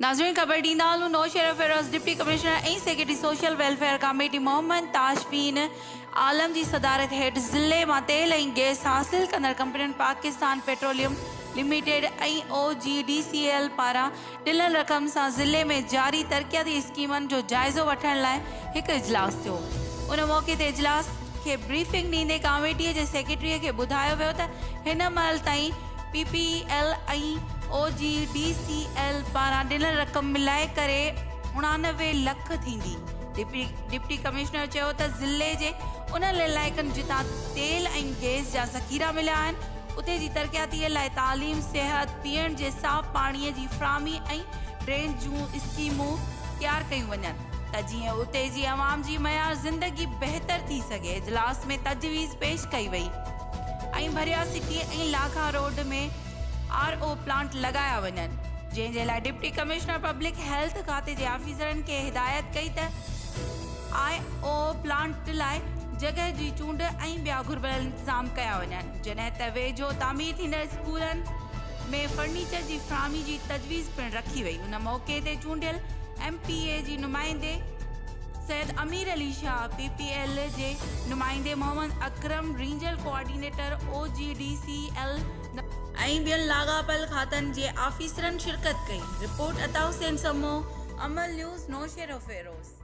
ناظرين خبر ڏيندا هلون Naushahro Feroze deputy commissioner ۽ secretary social welfare committee Muhammad Tashfeen Alam جي صدارت هيٺ ضلعي مان تيل ۽ گئس حاصل ڪندڙ ڪمپنين Pakistan petroleum limited ۽ O G D C L پاران ڏنل رقم سان ضلعي ۾ جاري ترقياتي اسڪيمن جو جائزو وٺڻ لاء هڪ اجلاس ٿيو ان موقعي تي اجلاس کي بريفنگ ڏيندي ڪاميٽي جي سيڪريٽري کي ٻڌايو ويو ته هن مهل تائين P P L ۽ O G D C L پاران ڏنل رقم ملائي ڪري 89 لک ٿيندي. ڊپٽي ڪمشنر چيو ته ضلعي جي انهن علائقن جتان تيل ۽ گئس جا ذخيرا مليا آهن اتي جي ترقياتي لاء تعليم، صحت، پيئڻ جي صاف پاڻي جي فراهمي ۽ ڊرين جون اسڪيمون تيار ڪيون وڃن ته جيئن اتي جي عوام جي معيار زندگي بهتر ٿي سگهي. اجلاس ۾ تجويز پيش ڪئي وئي. ۽ Bhiria city ۽ Lakha road ۾ R O plant لڳايا وڃن جنهن جي لاء ڊپٽي ڪمشنر پبلڪ هيلٿ کاتي جي آفيسرن کي هدايت ڪئي ته آء او پلانٽ لاء جڳهه جي چونڊ ۽ ٻيا گهربل انتظام ڪيا وڃن جڏهن ته ويجهو تعمير ٿيندڙ اسڪولن ۾ فرنيچر جي فراهمي جي تجويز پڻ رکي وئي ان موقعي تي چونڊيل ايم پي اي جي نمائندي Syed Amir Ali Shah, P P L جي نمائندي Muhammad Akram, regional coordinator O G D C L, ۽ ٻين لاڳاپيل کاتن جي آفيسرن شرڪت ڪئي، رپورٽ عطا حسين سمون، امل نيوز، نوشهروفيروز.